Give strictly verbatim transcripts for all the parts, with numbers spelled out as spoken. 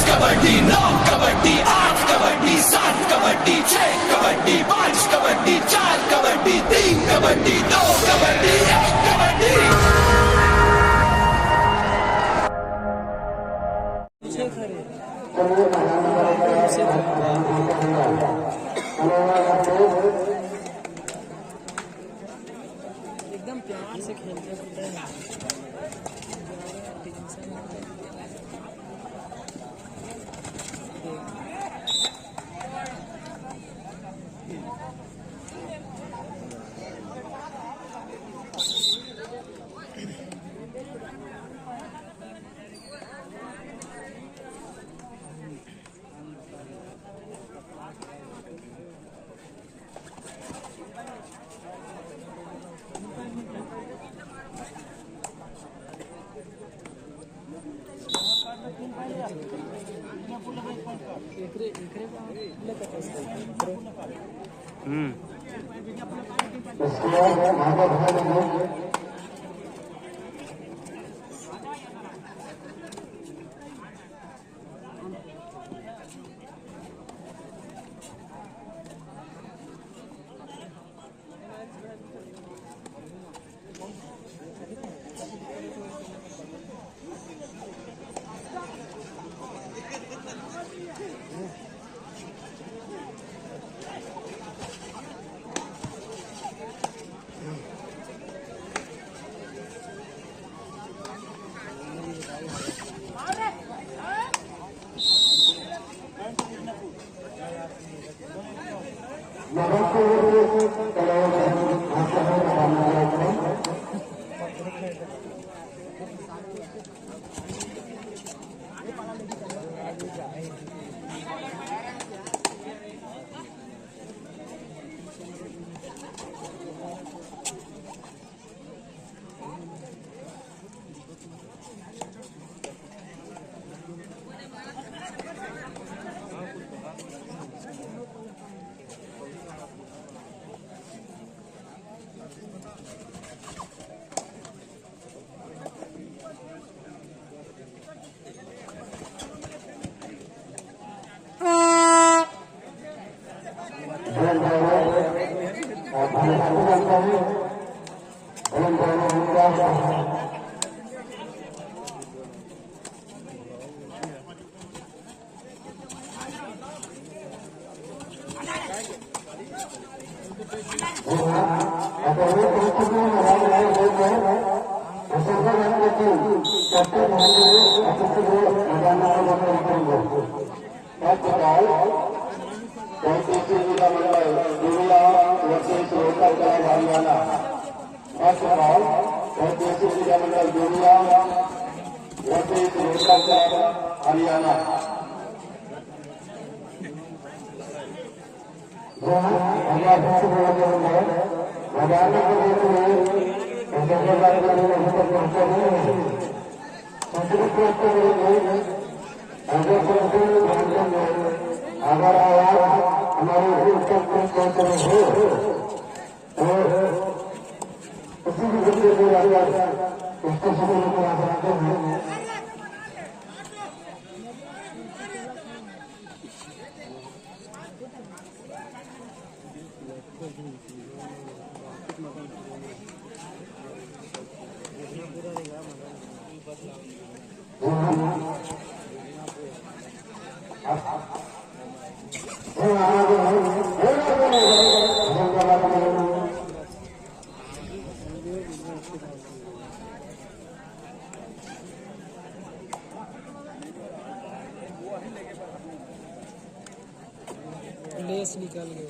कबड्डी नौ, कबड्डी आठ, कबड्डी सात, कबड्डी छह, कबड्डी पाँच, कबड्डी चार, कबड्डी तीन, कबड्डी दो, कबड्डी एक, कबड्डी। एकदम प्यार से खेलते हैं। हम्म। First of all, thank you, Sri Gita Mandal, Dunia versus Rohtak Club, Haryana. First of all, thank you, Sri Gita Mandal, Dunia versus Rohtak Club, Haryana. अगर आवाज हमारे ऊपर कुछ कहते हो, तो उसी की वजह से अगर उसको सुनने को आ सकते हैं। लेस निकल गए।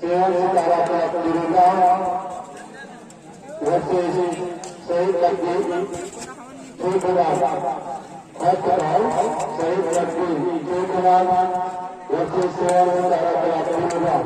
सेवा सितारा का तिरंगा वर्सेस शहीद लक्की चोखुराम। फर्स्ट राउंड शहीद लक्की चोखुराम वर्सेस सेवा सितारा का तिरंगा।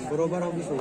बरोबर होगी सो।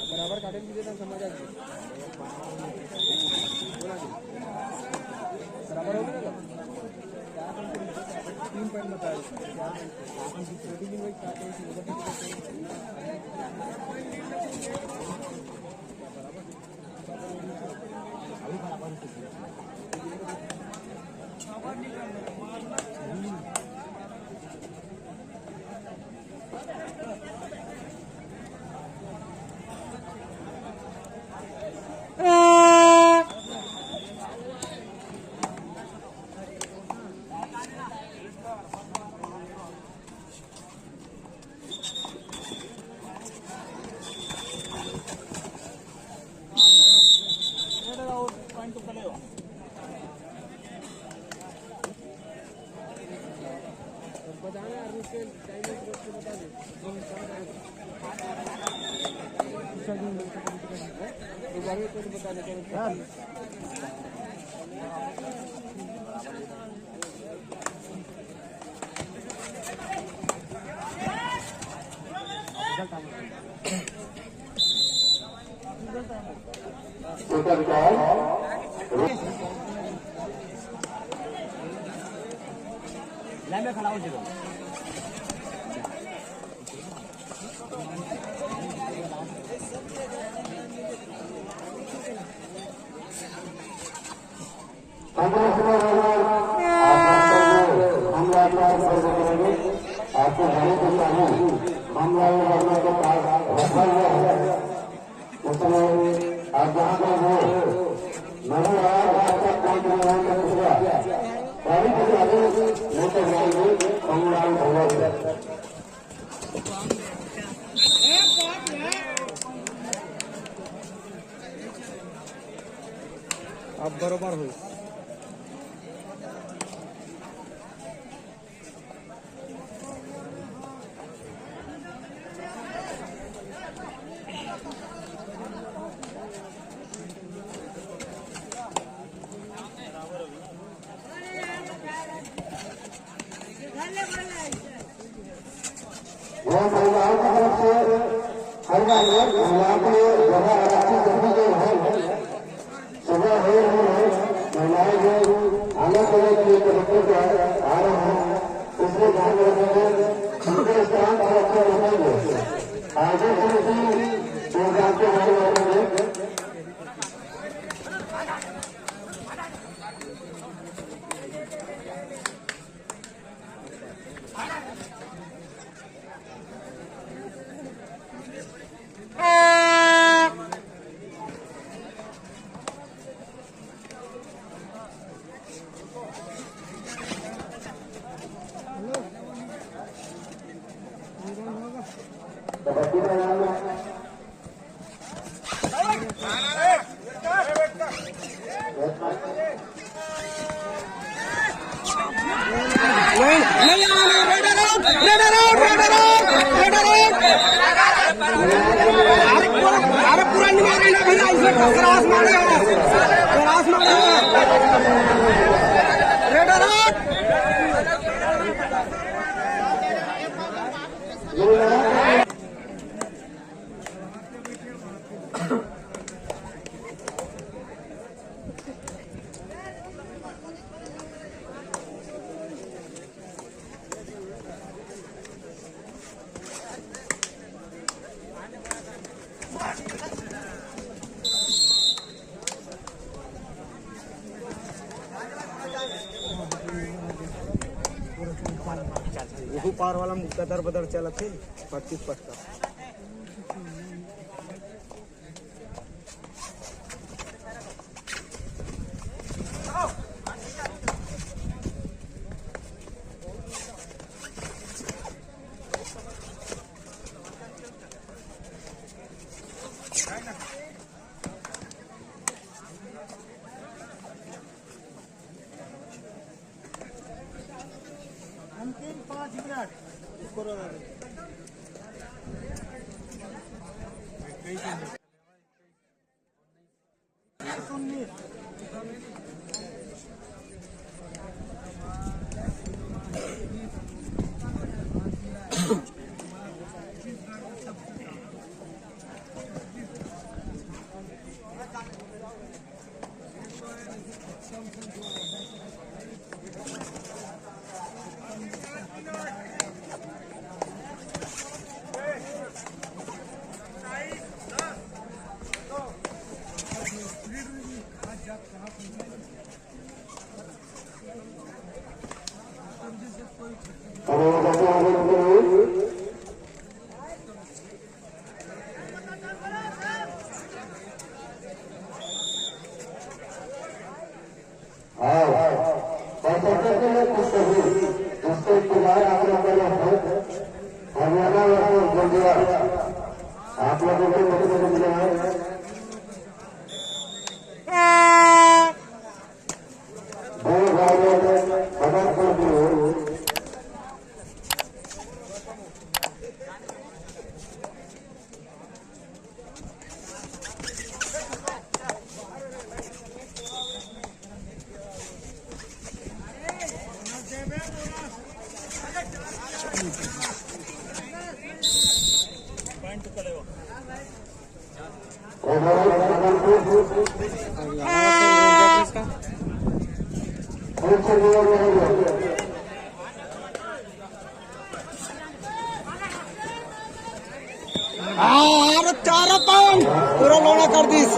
बराबर काटे के लिए समझ आ गई। बराबर हो गया ना? तीन पॉइंट बता रहे हैं। लाइन में खड़ा हो जाओ। हम लोग, हम लोग, हम लोग आपको बड़े को चाहूँ, हम लोग हम लोग के पास रखा हुआ है। उसमें आप जहाँ पर हो, मेरे यार, आप तक कोई भी नहीं है, तो पूरा गाड़ी को चाबी लेकर जाएंगे, हम लोग हम लोग। अब बरोबर होई। वो महिलाओं की तरफ से हर बार महिलाओं के लिए जगह आरक्षित करने के लिए सुबह हो रही है, महिलाएं जो आने के लिए कलेक्टर के आ रहे हैं, इसलिए ध्यान रखेंगे, उनके स्थान पर रखे रखेंगे। आगे समिति प्रोग्राम के बारे में नहीं, नहीं आना, नहीं, red alert, red alert, red alert, red alert. अरे पूरा, अरे पूरा नहीं मारे ना भैया, इसमें क्रॉस मारे हो, क्रॉस मारे हो। Red alert. वहू पार वाला मुक्का दर बदर चलत हे, पच्चीस पट्टा। अंतिम पाँच मिनट। हाँ, पैसा कैसे ले कुछ कभी, इसको इंतजार आप लोग कर रहे हैं। हरियाणा वर्सेस गोंदिया, आप लोगों को देखने को मिला है। दो ओवर में बदन कर दिए। हाँ, अरे चारा पाउंड पूरा लोना कर दिस।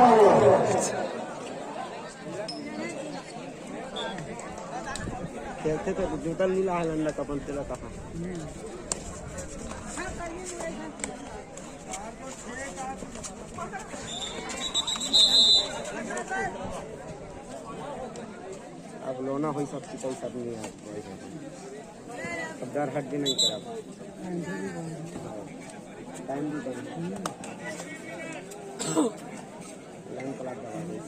खेलथे त जूता नी लाहे लंडा कपन तेला कहा। अब लोना होई सब की पैसा नहीं है। अब डर हट के नहीं करब। टाइम भी बढ़िया। लाइन प्लाट दबा दे।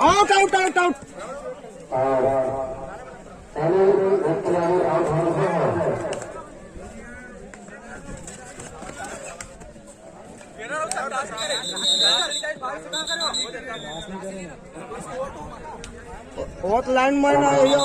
Out, out, out, out. बहुत लाइन में ना ये।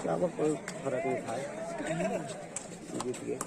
क्या हुआ, कोई फर्क नहीं था, जीत गए।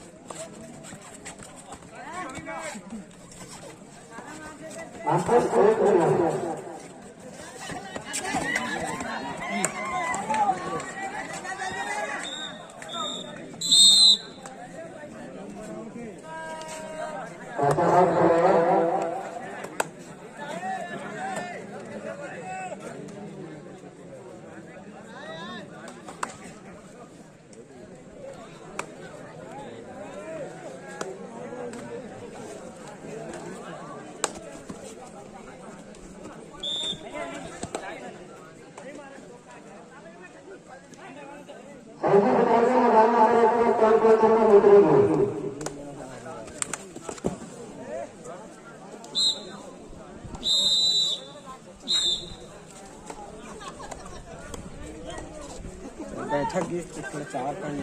बैठक भी थोड़ा चार पाँच